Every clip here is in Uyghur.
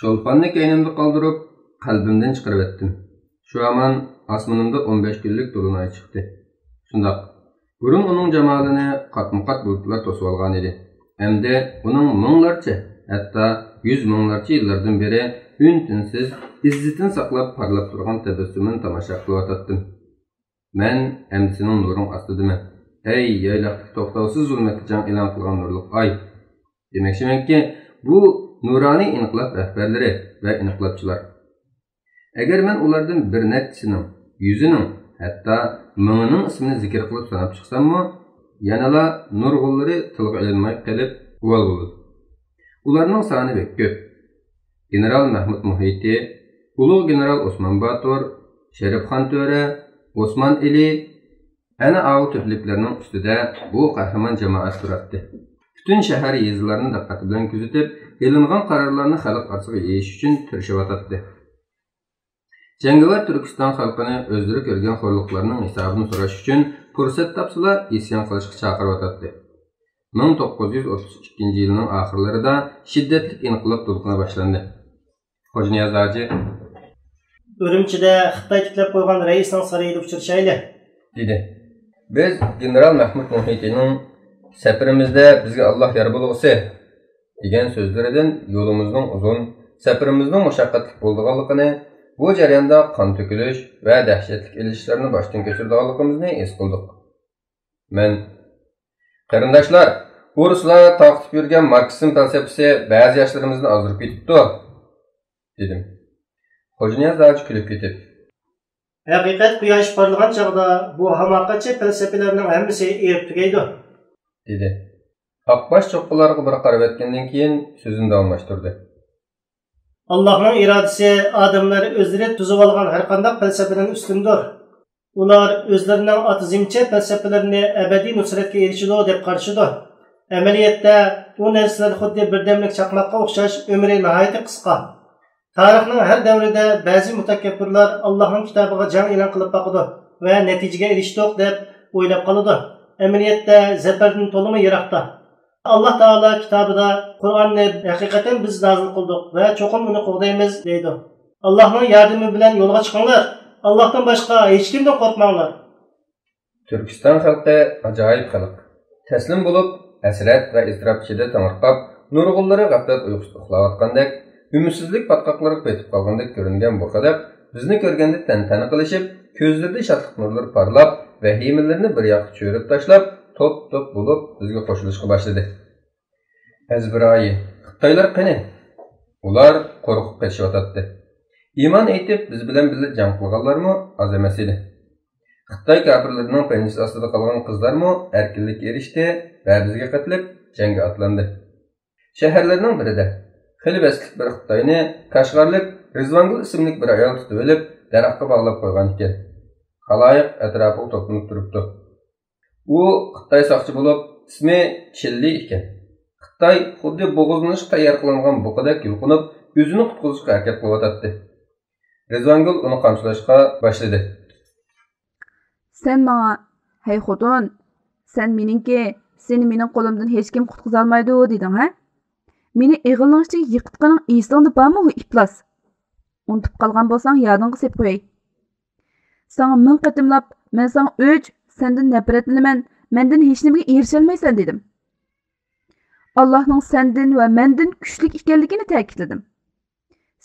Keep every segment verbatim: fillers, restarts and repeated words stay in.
چولپاننى كەينىمدە قالدۇرۇپ، قەلبىمدىن چىقىرىۋەتتىم. شۇ ھامان ئاسمىنىمدا ئون بەش كۈنلۈك تولۇن ئاي چىقتى. شۇنداق، بۇرۇن ئۇنىڭ جامالىنى قاتمۇقات بۇلۇتلار توسۇۋالغانىدى. ئەمدى ئۇنىڭ مىڭلارچە، ھەتتا يۈز مىڭلارچە يىللاردىن بېرى ئۈن-تىنسىز ئىززىتىنى ساقلاپ پارلاپ تۇرغان تەبەسسۇمىنى تاماشا قىلىۋاتاتتىم. مەن ئەمدى سېنىڭ نۇرۇڭ ئاستىدىمەن، ئەي يايلاقتىكى توختاۋسىز زۇلمەتكە جەڭ ئېلان قىلغان نۇرلۇق ئاي! دېمەكچىمەنكى، بۇ نۇرانىي ئىنقىلاب رەھبەرلىرى ۋە ئىنقىلابچىلار. ئەگەر مەن ئۇلاردىن بىر نەچچىسىنىڭ، يۈزىنىڭ، ھەتتا مىڭىنىڭ ئىسمىنى زىكىر قىلىپ ساناپ چىقساممۇ، يەنىلا نۇرغۇنلىرى تىلغا ئېلىنماي قېلىپ گۇۋال بولىدۇ. ئۇلارنىڭ سانى بەك كۆپ. گېنېرال مەھمۇد مۇھىتى، ئۇلۇغ گېنېرال ئوسمان باتۇر، شېرىپخان تۆرە، ئوسمان ئېلى، ئەنە ئاۋۇ تۆپىلىكلەرنىڭ ئۈستىدە بۇ قەھرىمان جامائەت تۇراتتى. پۈتۈن شەھەر يېزىلارنى دىققەت بىلەن كۆزىتىپ، ئېلىنغان قارارلارنى خەلق ئارىسىغا يېيىش ئۈچۈن تىرىشىۋاتاتتى. جەڭگىۋار تۈركىستان خەلقىنى ئۆزلىرى كۆرگەن خورلۇقلارنىڭ ھېسابىنى سوراش ئۈچۈن پۇرسەت تاپسىلا ئىسيان قىلىشقا چاقىرىۋاتاتتى. مىڭ توققۇز يۈز ئوتتۇز ئىككىنچى يىلنىڭ ئاخىرلىرىدا شىددەتلىك ئىنقىلاب دولقۇنى باشلاندى. خوجانىياز ھاجى، ئۈرۈمچىدە خىتاي تىكلەپ قويغان رەئىسنىڭ سارىيىدا ئۇچرىشايلى، دېدى. بىز گېنېرال مەھمۇد مۇھىتىنىڭ «سەپىرىمىزدە بىزگە ئاللاھ يار بولغۇسى» دېگەن سۆزلىرىدىن يولىمىزنىڭ ئۇزۇن، سەپىرىمىزنىڭ مۇشەققەتلىك بولىدىغانلىقىنى، بۇ جەرياندا قان تۆكۈلۈش ۋە دەھشەتلىك ئېلىشىشلارنى باشتىن كەچۈرىدىغانلىقىمىزنى ھېس قىلدۇق. مەن، «قېرىنداشلار، ئۇ رۇسلار تارقىتىپ يۈرگەن ماركسىزم پەلسەپىسى بەزى ياشلىرىمىزنى ئازدۇرۇپ كېتىپتۇ» دېدىم. خوجانىياز ھاجى كۈلۈپ كېتىپ، «ھەقىقەت قۇياشى پارلىغان چاغدا بۇ ھاماقەتچى پەلسەپىلەرنىڭ ھەممىسى ئېرىپ تۈگەيدۇ» دېدى. ئاقباش چوققىلارغا بىر قارىۋەتكەندىن كېيىن سۆزىنى داۋاملاشتۇردى. ئاللاھنىڭ ئىرادىسى ئادەملەر ئۆزلىرى تۈزۈۋالغان ھەرقانداق پەلسەپىدىن ئۈستۈندۇر. ئۇلار ئۆزلىرىنىڭ ئاتىزمچە پەلسەپىلىرىنى ئەبەدىي نۇسرەتكە ئېرىشىدۇ دەپ قارىشىدۇ. ئەمەلىيەتتە ئۇ نەرسىلەر خۇددى بىردەملىك چاقماققا ئوخشاش، ئۆمرى ناھايىتى قىسقا. تارىخنىڭ ھەر دەۋرىدە بەزى مۇتەكەببۇرلار ئاللاھنىڭ كىتابىغا جەڭ ئېلان قىلىپ باقىدۇ ۋە نەتىجىگە ئېرىشتۇق دەپ ئويلاپ قالىدۇ. ئەمەلىيەتتە زەپەردىن تولىمۇ يىراقتا. ئاللاھ تائالا كىتابىدا، «قۇرئاننى ھەقىقەتەن بىز نازىل قىلدۇق ۋە چوقۇم ئۇنى قوغدايمىز» دەيدۇ. ئاللاھنىڭ ياردىمى بىلەن يولغا چىقىڭلار. ئاللاھتىن باشقا ھېچكىمدىن قورقماڭلار. تۈركىستان خەلقى ئاجايىپ خەلق. تەسلىم بولۇپ، ھەسرەت ۋە ئىزتىراپ ئىچىدە تېڭىرقاپ، نۇرغۇنلىرى غەپلەت ئۇيقۇسىدا ئۇخلاۋاتقاندەك، ئۈمىدسىزلىك پاتقاقلىرىغا پېتىپ قالغاندەك كۆرۈنگەن بۇ خەلق بىزنى كۆرگەندە تەنتەنە قىلىشىپ، كۆزلىرىدە شادلىق نۇرلىرى پارلاپ، ۋەھىمىلىرىنى بىر ياققا چۆرۈپ تاشلاپ، توپ-توپ بولۇپ بىزگە قوشۇلۇشقا باشلىدى. ئەزبىرايى، خىتايلار قېنى؟ ئۇلار قورقۇپ قېچىشىۋاتاتتى. ئىمان ئېيتىپ، بىز بىلەن بىللە جەڭ قىلغانلارمۇ ئاز ئەمەس ئىدى. خىتاي كاپىرلىرىنىڭ پەنجىسى ئاستىدا قالغان قىزلارمۇ ئەركىنلىككە ئېرىشتى ۋە بىزگە قېتىلىپ، جەڭگە ئاتلاندى. شەھەرلەرنىڭ بىرىدە خېلى بەستلىك بىر خىتاينى كاشغارلىق رىزۋانگۈل ئىسىملىك بىر ئايال تۇتۇۋېلىپ، دەرەخكە باغلاپ قويغانىكەن. خالايىق ئەتراپىغا توپلىنىپ تۇرۇپتۇ. ئۇ خىتاي ساقچى بولۇپ، ئىسمى چىن لى ئىكەن. خىتاي خۇددى بوغۇزلىنىشقا تەييار قىلىنغان بۇقىدەك يۇلقۇنۇپ، ئۆزىنى قۇتقۇزۇشقا ھەرىكەت قىلىۋاتاتتى. رىزۋانگۈل ئۇنى قامچىلاشقا باشلىدى. سەن ماڭا، «ھەي خوتۇن، سەن مېنىڭكى، سېنى مېنىڭ قولۇمدىن ھېچكىم قۇتقۇزالمايدۇ» دېدىڭ ھە؟ مېنى ئېغىلنىڭ ئىچىگە يىقىتقىنىڭ ئېسىڭدە بارمۇ، ھۇ ئىپلاس؟ ئۇنتۇپ قالغان بولساڭ، يادىڭغا سېلىپ قوياي. ساڭا مىڭ قېتىملاپ، «مەن ساڭا ئۆچ، سەندىن نەپرەتلىنىمەن، مەندىن ھېچنېمىگە ئېرىشەلمەيسەن» دېدىم. ئاللاھنىڭ سەندىن ۋە مەندىن كۈچلۈك ئىكەنلىكىنى تەكىتلىدىم.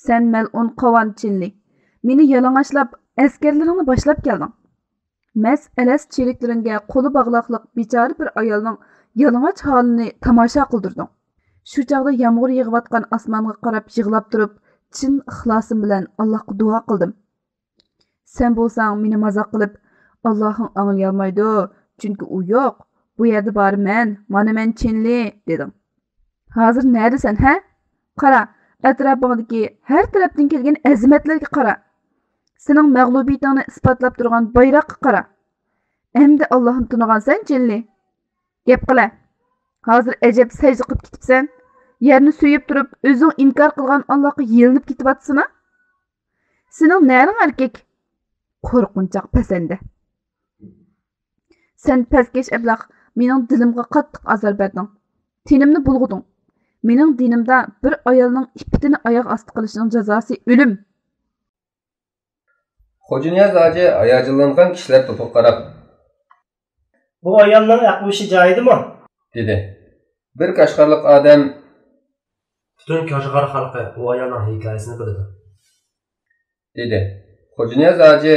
سەن مەلئۇن قاۋان چىن لى، مېنى يالىڭاچلاپ، ئەسكەرلىرىڭنى باشلاپ كەلدىڭ. مەس-ئەلەس چېرىكلىرىڭگە قولى باغلاقلىق بىچارە بىر ئايالنىڭ يالىڭاچ ھالىنى تاماشا قىلدۇردۇڭ. شۇ چاغدا يامغۇر يېغىۋاتقان ئاسمانغا قاراپ يىغلاپ تۇرۇپ، چىن ئىخلاسىم بىلەن ئاللاھقا دۇئا قىلدىم. سەن بولساڭ مېنى مازاق قىلىپ، «ئاللاھىڭ ئاڭلىيالمايدۇ، چۈنكى ئۇ يوق، بۇ يەردە بارى مەن، مانا مەن چىن لى» دېدىڭ. ھازىر نەدىسەن، ھە؟ قارا، ئەتراپىڭدىكى ھەر تەرەپتىن كەلگەن ئەزىمەتلەرگە قارا. سېنىڭ مەغلۇبىيىتىڭنى ئىسپاتلاپ تۇرغان بايراققا قارا. ئەمدى ئاللاھنى تونۇغانسەن، چىن لى؟ گەپ قىلە. ھازىر ئەجەب سەجدە قىلىپ كېتىپسەن. يەرنى سۆيۈپ تۇرۇپ، ئۆزۈڭ ئىنكار قىلغان ئاللاھقا يېلىنىپ كېتىۋاتىسەن-ھە؟ سېنىڭ نەرىڭ ئەركەك؟ قورقۇنچاق پەسەندە. سەن پەسكەش ئەبلەخ، مېنىڭ دىلىمغا قاتتىق ئازار بەردىڭ. تېنىمنى بۇلغىدىڭ. مېنىڭ دىنىمدا بىر ئايالنىڭ ئىپپىتىنى ئاياغ ئاستى قىلىشنىڭ جازاسى ئۆلۈم. خوجانىياز ھاجى ھاياجانلانغان كىشىلەر توپىغا قاراپ، بۇ ئايالنىڭ ئەقلى ھوشى جايىدىمۇ؟ دېدى. بىر قەشقەرلىك ئادەم، پۈتۈن قەشقەر خەلقى بۇ ئايالنىڭ ھېكايىسىنى بىلىدۇ، دېدى. خوجانىياز ھاجى،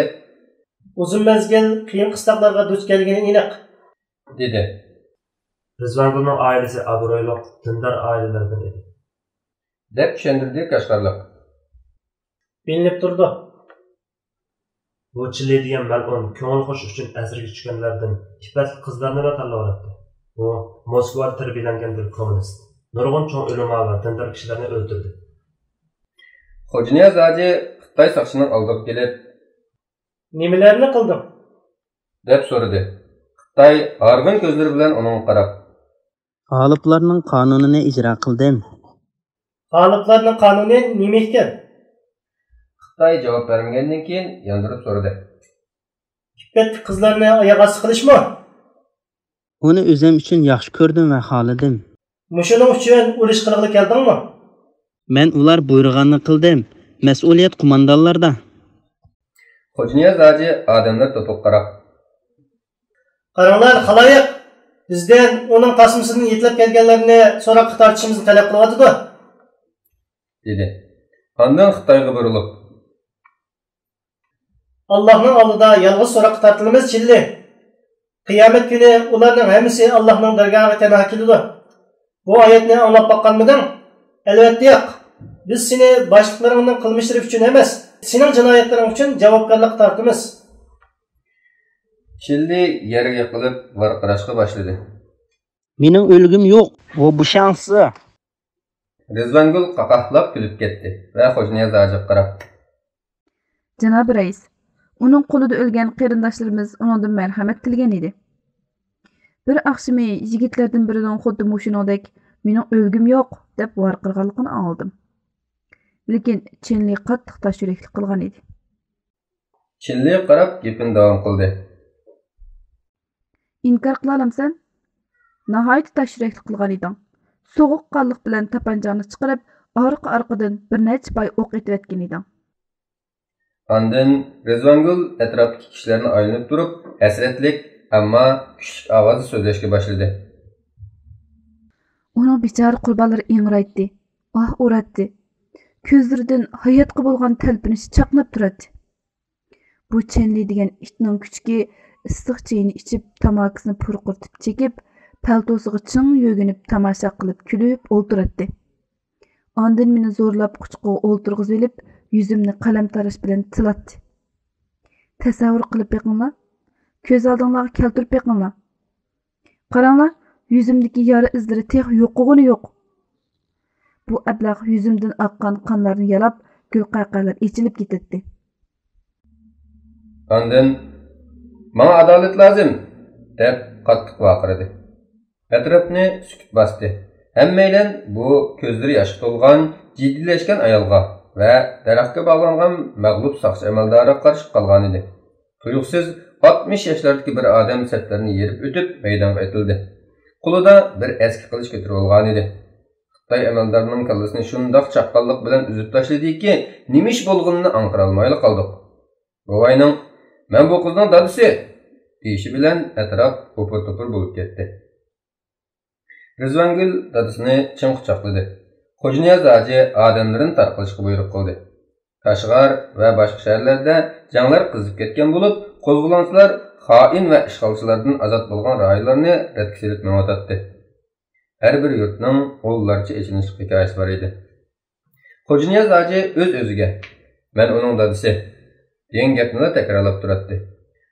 ئۇزۇن مەزگىل قىيىن قىستاقلارغا دۇچ كەلگىنى ئېنىق، دېدى. رىزۋانگۈلنىڭ ئائىلىسى ئابرۇيلۇق، دىندار ئائىلىلەردىن ئىدى، دەپ چۈشەندۈردى قەشقەرلىك. بىلىنىپ تۇرىدۇ. بۇ چىلى دېگەن مەلئۇن كۆڭۈل خۇش ئۈچۈن ئەسىرگە چۈشكەنلەردىن ئىپپەتلىك قىزلارنىلا تاللاۋالاتتى. ئۇ موسكۋادا تەربىيەلەنگەن بىر كوممۇنىست. نۇرغۇن چوڭ ئۆلىما ۋە دىندار كىشىلەرنى ئۆلتۈردى. خوجانىياز ھاجى خىتاي ساقچىسىنىڭ ئالدىغا كېلىپ، نېمىلەرنى قىلدىڭ؟ دەپ سورىدى. خىتاي ھارغىن كۆزلىرى بىلەن ئۇنىڭغا قاراپ، غالىپلارنىڭ قانۇنىنى ئىجرا قىلدىم. غالىپلارنىڭ قانۇنى نېمە ئىكەن؟ خىتاي جاۋاب بەرمىگەندىن كېيىن ياندۇرۇپ سورىدى. ئىپپەتلىك قىزلارنى ئاياغ ئاستى قىلىشمۇ؟ ئۇنى ئۆزۈم ئۈچۈن ياخشى كۆردۈم ۋە خالىدىم. مۇشۇنىڭ ئۈچۈن ئۇرۇش قىلغىلى كەلدىڭمۇ؟ مەن ئۇلار بۇيرۇغاننى قىلدىم. مەسئۇلىيەت قوماندانلاردا. خوجانىياز ھاجى ئادەملەر توپىغا قاراپ، قاراڭلار، خالايىق، بىزدىن ئۇنىڭ تاسمىسىدىن يېتىلەپ كەلگەنلەرنى سوراققا تارتىشىمىزنى تەلەپ قىلىۋاتىدۇ، دېدى. ئاندىن خىتايغا بۇرۇلۇپ، ئاللاھنىڭ ئالدىدا يالغۇز سوراققا تارتىلىمىز، چىللى. قىيامەت كۈنى ئۇلارنىڭ ھەممىسى ئاللاھنىڭ دەرگاھىغا تەنھا كېلىدۇ. بۇ ئايەتنى ئاڭلاپ باققانمىدىڭ؟ ئەلۋەتتە ياق. بىز سېنى باشلىقلىرىڭنىڭ قىلمىشلىرى ئۈچۈن ئەمەس، سېنىڭ جىنايەتلىرىڭ ئۈچۈن جاۋابكارلىققا تارتىمىز. چىللى يەرگە يىقىلىپ ۋارقىراشقا باشلىدى. مېنىڭ ئۆلگۈم يوق، ۋو بۇشاڭسى. رىزۋانگۈل قاقاھلاپ كۈلۈپ كەتتى ۋە خوجانىياز ھاجىغا قاراپ، جانابىي رەئىس، ئۇنىڭ قولىدا ئۆلگەن قېرىنداشلىرىمىز ئۇنىڭدىن مەرھەمەت تىلىگەن ئىدى. بىر ئاخشىمى يىگىتلەردىن بىرىنىڭ خۇددى مۇشۇنىڭدەك، مېنىڭ ئۆلگۈم يوق، دەپ ۋارقىرىغانلىقىنى ئاڭلىدىم. لېكىن چېن لى قاتتىق تاش يۈرەكلىك قىلغان ئىدى. چىللىغا قاراپ گېپىنى داۋام قىلدى. ئىنكار قىلالامسەن؟ ناھايىتى تاش يۈرەكلىك قىلغان ئىدىڭ. سوغۇق قانلىق بىلەن تاپانچاڭنى چىقىرىپ، ئارقا-ئارقىدىن بىر نەچچە پاي ئوق ئېتىۋەتكەن ئىدىڭ. ئاندىن رىزۋانگۈل ئەتراپتىكى كىشىلەرنى ئايلىنىپ تۇرۇپ، ھەسرەتلىك، ئەمما كۈچلۈك ئاۋازدا سۆزلەشكە باشلىدى. ئۇنىڭ بىچارە قۇربانلىرى ئىڭرايتتى، ئاھ ئۇراتتى. كۆزلىرىدىن ھاياتقا بولغان تەلپۈنۈش چاقناپ تۇراتتى. بۇ چېن لى دېگەن ئىتنىڭ كۈچۈكى ئىسسىق چېيىنى ئىچىپ، تاماكىسىنى پۇرقۇرتۇپ چېكىپ، پەلتوسىغا چىڭ يۆگىنىپ، تاماشا قىلىپ، كۈلۈپ ئولتۇراتتى. ئاندىن مېنى زورلاپ قۇچىقىغا ئولتۇرغۇزۇۋېلىپ، يۈزۈمنى قەلەم تاراش بىلەن تىلاتتى. تەسەۋۋۇر قىلىپ بېقىڭلار، كۆز ئالدىڭلارغا كەلتۈرۈپ بېقىڭلار. قاراڭلار، يۈزۈمدىكى يارا ئىزلىرى تېخى يوقىغىنى يوق. بۇ ئەبلەخ يۈزۈمدىن ئاققان قانلارنى يالاپ، گۈلقەقەلەر ئېچىلىپ كېتەتتى. ئاندىن، ماڭا ئادالەت لازىم! دەپ قاتتىق ۋارقىرىدى. ئەتراپنى سۈكۈت باستى. ھەممەيلەن بۇ كۆزلىرى ياشقا تولغان، جىددىيلەشكەن ئايالغا ۋە دەرەخكە باغلانغان مەغلۇپ ساقچى ئەمەلدارىغا قارىشىپ قالغانىدى. تۇيۇقسىز ئاتمىش ياشلاردىكى بىر ئادەم سەپلەرنى يېرىپ ئۆتۈپ مەيدانغا ئېتىلدى. قولىدا بىر ئەسكى قىلىچ كۆتۈرۈۋالغانىدى. خىتاي ئەمەلدارىنىڭ كاللىسىنى شۇنداق چاققانلىق بىلەن ئۈزۈپ تاشلىدىكى، نېمە ئىش بولغىنىنى ئاڭقىرالمايلا قالدۇق. بوۋاينىڭ، «مەن بۇ قىزنىڭ دادىسى!» دېيىشى بىلەن ئەتراپ ئوپۇر-توپۇر بولۇپ كەتتى. رىزۋانگۈل دادىسىنى چىڭ قۇچاقلىدى. خوجانىياز ھاجى ئادەملىرىنى تارقىلىشقا بۇيرۇق قىلدى. كاشغەر ۋە باشقا شەھەرلەردە جەڭلەر قىزىپ كەتكەن بولۇپ، قوزغىلاڭچىلار خائىن ۋە ئىشغالچىلاردىن ئازاد بولغان رايونلارنى رەتكە سېلىپ مېڭىۋاتاتتى. ھەر بىر يۇرتنىڭ ئۇللارچە ئېچىنىشلىق ھېكايىسى بار ئىدى. خوجانىياز ھاجى ئۆز-ئۆزىگە، «مەن ئۇنىڭ دادىسى» دېگەن گەپنىلا تەكرارلاپ تۇراتتى.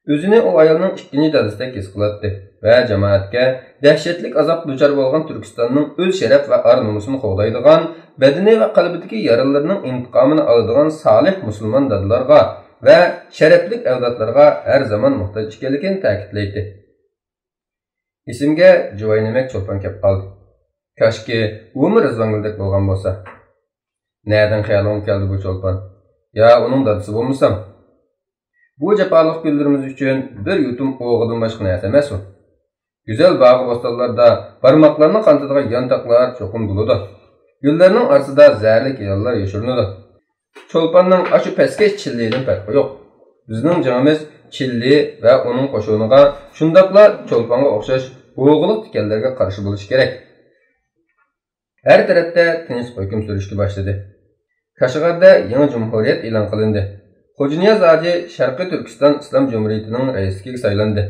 ئۆزىنى ئۇ ئايالنىڭ ئىككىنچى دادىسىدەك ھېس قىلاتتى ۋە جامائەتكە دەھشەتلىك ئازابقا دۇچار بولغان تۈركىستاننىڭ ئۆز شەرەپ ۋە ئار-نومۇسىنى قوغدايدىغان، بەدىنى ۋە قەلبىدىكى يارىلىرىنىڭ ئىنتىقامىنى ئالىدىغان سالىھ مۇسۇلمان دادىلارغا ۋە شەرەپلىك ئەۋلادلارغا ھەر زامان موھتاج ئىكەنلىكىنى تەكىتلەيتتى. ئېسىمگە جۇۋاينىمەك چولپان كەپ قالدى. كاشكى، ئۇمۇ رىزۋانگۈلدەك بولغان بولسا. نەدىن خىيالىڭغا كەلدى بۇ چولپان؟ يا ئۇنىڭ دادىسى بولمىسام؟ بۇ جاپالىق كۈنلىرىمىز ئۈچۈن بىر يۇتۇم ئوغىدىن باشقا نەرسە ئەمەس ئۇ. گۈزەل باغۇ-بوستانلاردا بارماقلارنى قانىتىدىغان يانتاقلار چوقۇم بولىدۇ. گۈللەرنىڭ ئارىسىدا زەھەرلىك يىلانلار يوشۇرۇنىدۇ. چولپاننىڭ ئاشۇ پەسكەش چىللىدىن پەرقى يوق. بىزنىڭ جېڭىمىز چىللى ۋە ئۇنىڭ قوشۇنىغا، شۇنداقلا چولپانغا ئوخشاش بوغىلىق تىكەنلەرگە قارشى بولۇشى كېرەك. ھەر تەرەپتە تىنچلىق ھۆكۈم سۈرۈشكە باشلىدى. كاشغەردە يېڭى جۇمھۇرىيەت ئېلان قىلىندى. خوجانىياز ھاجى شەرقىي تۈركىستان ئىسلام جۇمھۇرىيىتىنىڭ رەئىسلىكىگە سايلاندى.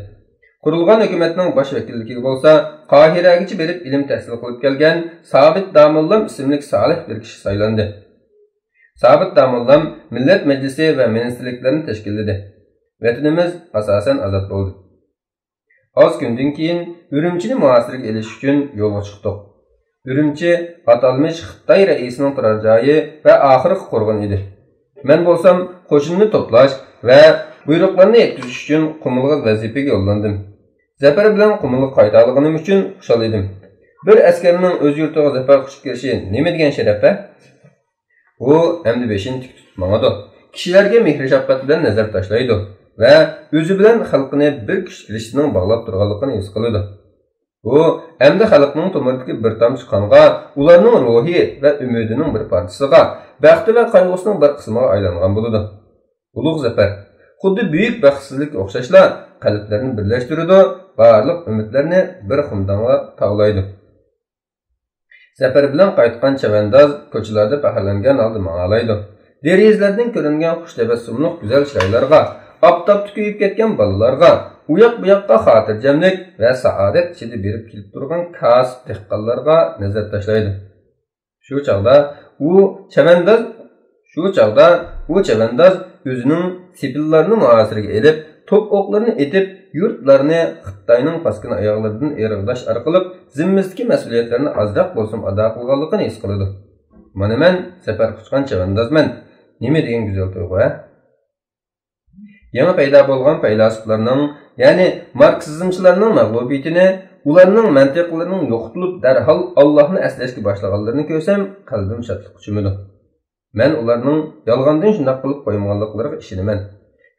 قۇرۇلغان ھۆكۈمەتنىڭ باش ۋەكىللىكىگە بولسا قاھىرەگىچە بېرىپ ئىلىم تەھسىل قىلىپ كەلگەن سابىت داموللام ئىسىملىك سالىھ بىر كىشى سايلاندى. سابىت داموللام مىللەت مەجلىسى ۋە مىنىستىرلىكلەرنى تەشكىللىدى. ۋەتىنىمىز ئاساسەن ئازاد بولدى. ئاز كۈندىن كېيىن ئۈرۈمچىنى مۇھاسىرىگە ئېلىش ئۈچۈن يولغا چىقتۇق. ئۈرۈمچى ئاتالمىش خىتاي رەئىسىنىڭ تۇرار جايى ۋە ئاخىرقى قورغىنى ئىدى. مەن بولسام قوشۇننى توپلاش ۋە بۇيرۇقلارنى يەتكۈزۈش ئۈچۈن قۇمۇلغا ۋەزىپىگە يوللاندىم. زەپەر بىلەن قۇمۇلغا قايتالىغىنىم ئۈچۈن خۇشال ئىدىم. بىر ئەسكەرنىڭ ئۆز يۇرتىغا زەپەر قۇچۇپ كىرىشى نېمە دېگەن شەرەپ ھە؟ ئۇ ئەمدى بېشىنى تىك تۇتۇپ ماڭىدۇ. كىشىلەرگە مېھرى-شەپقەت بىلەن نەزەر تاشلايدۇ ۋە ئۆزى بىلەن خەلقىنى بىر كۈچ رىشتىنىڭ باغلاپ تۇرغانلىقىنى ھېس قىلىدۇ. ئۇ ئەمدى خەلقنىڭ تومۇرىدىكى بىر تامچە قانغا، ئۇلارنىڭ روھى ۋە ئۈمىدىنىڭ بىر پارچىسىغا، بەختى ۋە قايغۇسىنىڭ بىر قىسمىغا ئايلانغان بولىدۇ. ئۇلۇغ زەپەر، خۇددى بۈيۈك بەختسىزلىككە ئوخشاشلا، قەلبلەرنى بىرلەشتۈرىدۇ، بارلىق ئۈمىدلەرنى بىر خۇمدانغا تاۋلايدۇ. زەپەر بىلەن قايتقان چەۋەنداز كوچىلاردا پەخىرلەنگەن ھالدا ماڭالايدۇ. دېرىزىلەردىن كۆرۈنگەن خۇش تەبەسسۇملۇق گۈزەل چىرايلارغا، ئاپتاپتا كۆيۈپ كەتكەن بالىلارغا، ئۇياق-بۇياققا خاتىرجەملىك ۋە سائادەت ئىچىدە بېرىپ كېلىپ تۇرغان كاسىپ دېھقانلارغا نەزەر تاشلايدۇ. شۇ چاغدا ئۇ چەۋەنداز، شۇ چاغدا ئۇ چەۋەنداز ئۆزىنىڭ سېپىللارنى مۇھاسىرىگە ئېلىپ، توپ ئوقلىرىنى ئېتىپ، يۇرتلارنى خىتاينىڭ پاسكىنا ئاياغلىرىدىن ئىرغىتىش ئارقىلىق زىممىسىدىكى مەسئۇلىيەتلەرنى ئازراق بولسىمۇ ئادا قىلغانلىقىنى ھېس قىلىدۇ. مانا مەن زەپەر قۇچقان چەۋەندازمەن. نېمە دېگەن گۈزەل تۇيغۇ ھە؟ يېڭى پەيدا بولغان پەيلاسوپلارنىڭ، يەنى ماركسىزمچىلارنىڭ مەغلۇبىيىتىنى، ئۇلارنىڭ مەنتىقلىرىنىڭ يوقىتىلىپ، دەرھال ئاللاھنى ئەسلەشكە باشلىغانلىرىنى كۆرسەم، قەلبىم شادلىققا چۆمىدۇ. مەن ئۇلارنىڭ يالغاندىن شۇنداق قىلىپ قويمىغانلىقلىرىغا ئىشىنىمەن.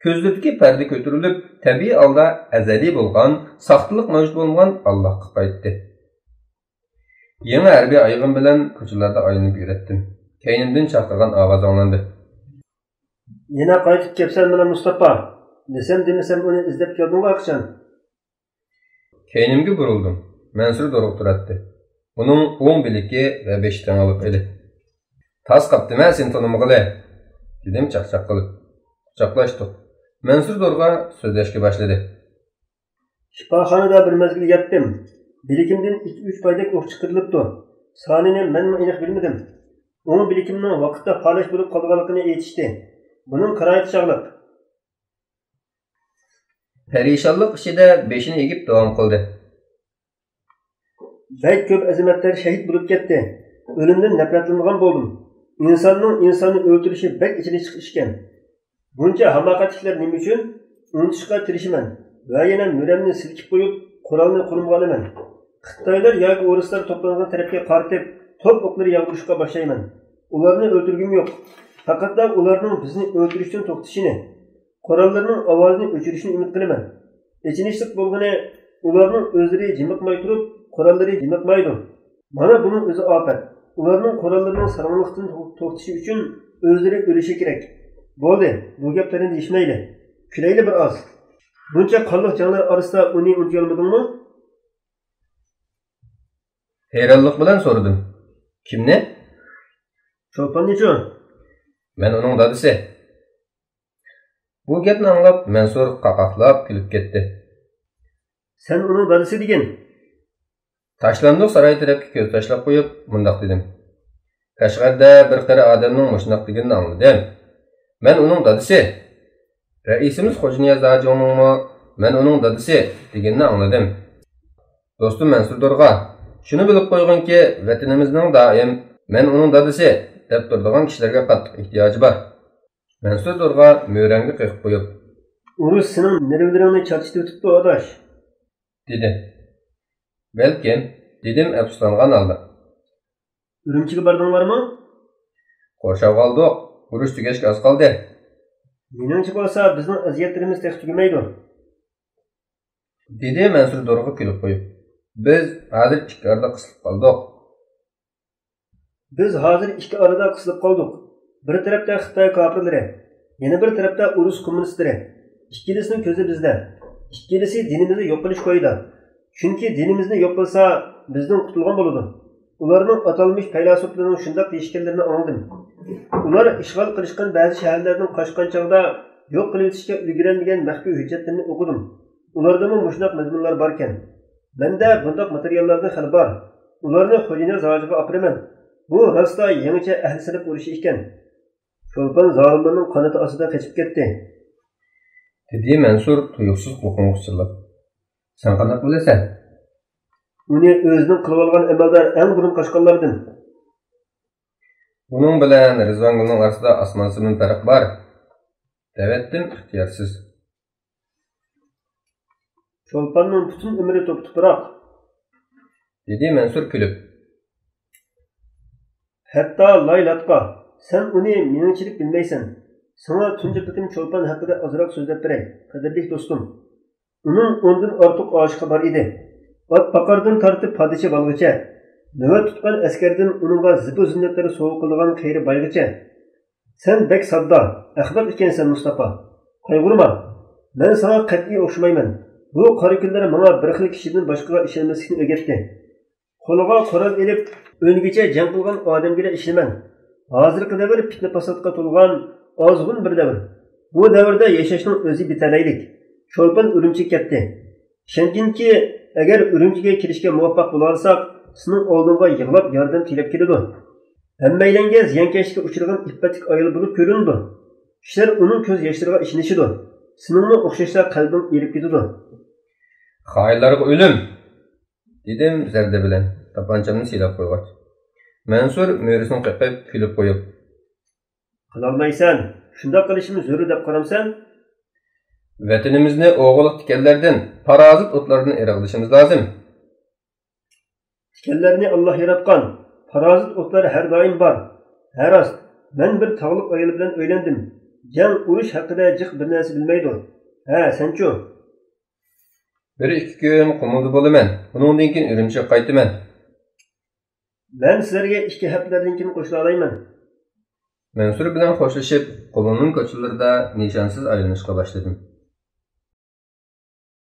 كۆزلىرىدىكى پەردە كۆتۈرۈلۈپ، تەبىئىي ھالدا ئەزەلىي بولغان، ساختىلىق مەۋجۇت بولمىغان ئاللاھقا قايتتى. يېڭى ھەربىي ئايىغىم بىلەن كوچىلاردا ئايلىنىپ يۈرەتتىم. كەينىمدىن چاقىرغان ئاۋاز ئاڭلاندى. يەنە قايتىپ كەپسەن مانا مۇستاپا. دېسەم دېمىسەم ئۇنى ئىزدەپ كەلدىڭغۇ قاچان؟ كەينىمگە بۇرۇلدۇم. مەنسۇر دورغا تۇراتتى. ئۇنىڭ ئوڭ بىلىكى ۋە بېشى تېڭىلىق ئىدى. تاس قاپتىمەن سېنى تونۇمىغىلى، دېدىم چاقچاق قىلىپ. قۇچاقلاشتۇق. مەنسۇر دورغا سۆزلەشكە باشلىدى. شىپاخانىدا بىر مەزگىل ياتتىم. بىلىكىمدىن ئىككى-ئۈچ پايدەك ئوق چىقىرىلىپتۇ. سانىنى مەنمۇ ئېنىق بىلمىدىم. ئوڭ بىلىكىمنىڭ ۋاقىتتا پالەچ بولۇپ قالغانلىقىنى ئېيتىشتى. بۇنىڭ قارايتى چاغلىق. پەرىشانلىق ئىچىدە بېشىنى ئېگىپ داۋام قىلدى. بەك كۆپ ئەزىمەتلەر شەھىت بولۇپ كەتتى. ئۆلۈمدىن نەپرەتلىنىدىغان بولدۇم. ئىنساننىڭ ئىنساننى ئۆلتۈرۈشى بەك ئېچىنىشلىق ئىشكەن. بۇنچە ھاماقەتلىكلەر نېمە ئۈچۈن؟ ئۇنتۇشقا تىرىشىمەن ۋە يەنە مۈرەمنى سىلكىپ قويۇپ، قورالنى قولۇمغا ئالىمەن. خىتايلار ياكى ئورۇسلار توپلانغان تەرەپكە قارىتىپ توپ ئوقلىرى ياغدۇرۇشقا باشلايمەن. ئۇلارنى ئۆلتۈرگۈم يوق. پەقەتلا ئۇلارنىڭ بىزنى ئۆلتۈرۈشتىن توختىشىنى، قوراللىرىنىڭ ئاۋازىنى ئۆچۈرۈشىنى ئۈمىد قىلىمەن. ئېچىنىشلىق بولغىنى، ئۇلارنىڭ ئۆزلىرى جىمىقماي تۇرۇپ، قوراللىرى جىمىقمايدۇ. مانا بۇنىڭ ئۆزى ئاپەت. ئۇلارنىڭ قوراللىرىنىڭ ساراڭلىقتىن توختىشى ئۈچۈن ئۆزلىرى ئۆلۈشى كېرەك. بولدى، بۇ گەپلەرنى دېيىشمەيلى. كۈلەيلى بىر ئاز. بۇنچە قانلىق جەڭلەر ئارىسىدا ئۇنى ئۇنتۇيالمىدىڭمۇ؟ ھەيرانلىق بىلەن سورىدىم. كىمنى؟ چولپاننىچۇ؟ مەن ئۇنىڭ دادىسى. بۇ گەپنى ئاڭلاپ مەنسۇر قاقاقلاپ كۈلۈپ كەتتى. سەن ئۇنىڭ دادىسى دېگىن. تاشلاندۇق ساراي تەرەپكە كۆز تاشلاپ قويۇپ مۇنداق دېدىم. كاشغەردە بىر قېرى ئادەمنىڭ مۇشۇنداق دېگىنىنى ئاڭلىدىم. مەن ئۇنىڭ دادىسى. رەئىسىمىز خوجانىياز ھاجىڭنىڭمۇ مەن ئۇنىڭ دادىسى دېگىنىنى ئاڭلىدىم. دوستۇم مەنسۇر دورغا، شۇنى بىلىپ قويغىنكى، ۋەتىنىمىزنىڭ دائىم مەن ئۇنىڭ دادىسى دەپ تۇرىدىغان كىشىلەرگە قاتتىق ئېھتىياجى بار. مەنسۇر دورغا مۈرەڭگە قېقىپ قويۇپ. ئۇرۇش سېنىڭ نېرۋىلىرىڭنى چارچىتىۋېتىپتۇ ئاداش. دېدى. بەلكىم، دېدىم ئەپسۇسلانغان ھالدا. ئۈرۈمچىگە باردىڭلارمۇ؟ قورشاۋغا ئالدۇق. ئۇرۇش تۈگەشكە ئاز قالدى. مېنىڭچە بولسا بىزنىڭ ئەزىيەتلىرىمىز تېخى تۈگىمەيدۇ. دېدى مەنسۇر دورغا كۈلۈپ قويۇپ. بىز ھازىر ئىككى ئارىدا قىسىلىپ قالدۇق. بىز ھازىر ئىككى ئارىدا قىسىلىپ قالدۇق. بىر تەرەپتە خىتاي كاپىرلىرى، يەنە بىر تەرەپتە ئۇرۇس كوممۇنىستلىرى. ئىككىلىسىنىڭ كۆزى بىزدە. ئىككىلىسى دىنىمىزنى يوق قىلىش كويىدا. چۈنكى دىنىمىزنى يوق قىلسا، بىزدىن قۇتۇلغان بولىدۇ. ئۇلارنىڭ ئاتالمىش پەيلاسوپلىرىنىڭ شۇنداق دېيىشكەنلىرىنى ئاڭلىدىم. ئۇلار ئىشغال قىلىشقان بەزى شەھەرلەردىن قاچقان چاغدا يوق قىلىۋېتىشكە ئۈلگۈرەلمىگەن مەخپىي ھۆججەتلىرىنى ئوقۇدۇم. ئۇلاردىمۇ مۇشۇنداق مەزمۇنلار باركەن. مەندە بۇنداق ماتېرىياللاردىن خېلى بار. ئۇلارنى خۇجىنىياز ھاجىغا ئاپىرىمەن. بۇ راستا يېڭىچە ئەھلى سىنىپ ئۇرۇشى ئىكەن. چولپان زالىملارنىڭ قانىتى ئاستىدا قېچىپ كەتتى، دېدى مەنسۇر تۇيۇقسىز قۇلىقىغا پىچىرلاپ. سەن قانداق بىلىسەن؟ ئۇنى ئۆزىنىڭ قىلىۋالغان ئەمەلدار ئەڭ بۇرۇن قاچقانلاردىن. بۇنىڭ بىلەن رىزۋانگۈلنىڭ ئارىسىدا ئاسمان-زېمىن پەرق بار، دەۋەتتىم ئىختىيارسىز. چولپاننىڭ پۈتۈن ئۆمرى توپا-توپىراق، دېدى مەنسۇر كۈلۈپ. ھەتتا لاي-لاتقا، سەن ئۇنى مېنىڭچىلىك بىلمەيسەن. ساڭا تۇنجى قېتىم چولپان ھەققىدە ئازراق سۆزلەپ بېرەي، قەدىرلىك دوستۇم. ئۇنىڭ ئوندىن ئارتۇق ئاشىقى بار ئىدى. ئات باقاردىن تارتىپ پادىچى بالىغىچە، نۆۋەت تۇتقان ئەسكەردىن ئۇنىڭغا زىبۇ-زىننەتلەر سوۋغا قىلىدىغان قېرى بايغىچە. سەن بەك ساددا، ئەخمەق ئىكەنسەن، مۇستاپا. قايغۇرما، مەن ساڭا قەتئىي ئوخشىمايمەن. بۇ قارا كۈنلەر ماڭا بىر خىل كىشىدىن باشقىغا ئىشەنمەسلىكنى ئۆگەتتى. قولىغا قورال ئېلىپ، ئۆلگۈچە جەڭ قىلغان ئادەمگىلا ئىشىنىمەن. ھازىرقى دەۋر پىتنە-پاساتقا تولغان ئازغۇن بىر دەۋر. بۇ دەۋردە ياشاشنىڭ ئۆزى بىتەلەيلىك. چولپان ئۈرۈمچىگە كەتتى. ئىشەنگىنكى، ئەگەر ئۈرۈمچىگە كىرىشكە مۇۋەپپەق بولالىساق، سېنىڭ ئالدىڭغا يىغلاپ ياردەم تىلەپ كېلىدۇ. ھەممەيلەنگە زىيانكەشلىككە ئۇچرىغان ئىپپەتلىك ئايال بولۇپ كۆرۈنىدۇ. كىشىلەر ئۇنىڭ كۆز ياشلىرىغا ئىشىنىشىدۇ. سېنىڭمۇ ئوخشاشلا قەلبىڭ ئېرىپ كېتىدۇ. خائىنلارغا ئۆلۈم! دېدىم زەردە بىلەن تاپانچامنى سىلاپ قويغاچ. مەنسۇر مۈرىسىنى قېقىپ كۈلۈپ قويۇپ. قىلالمايسەن. شۇنداق قىلىشىمىز زۆرۈر دەپ قارامسەن؟ ۋەتىنىمىزنى ئوغرىلىق تىكەنلەردىن، پارازىت ئوتلاردىن ئېرىغلىشىمىز لازىم. تىكەنلەرنى ئاللا ياراتقان، پارازىت ئوتلار ھەر دائىم بار. ھە راست، مەن بىر تاغلىق ئايال بىلەن ئۆيلەندىم. جەڭ، ئۇرۇش ھەققىدە جىق بىر نەرسە بىلمەيدۇ. ھە، سەنچۇ؟ بىر ئىككى كۈن قۇمۇلدا بولىمەن، ئۇنىڭدىن كېيىن ئۈرۈمچىگە قايتىمەن. مەن سىلەرگە ئىككى ھەپتىلەردىن كېيىن قوشۇلالايمەن. مەنسۇر بىلەن خوشلىشىپ، قۇمۇلنىڭ كوچىلىرىدا نىشانسىز ئايلىنىشقا باشلىدىم.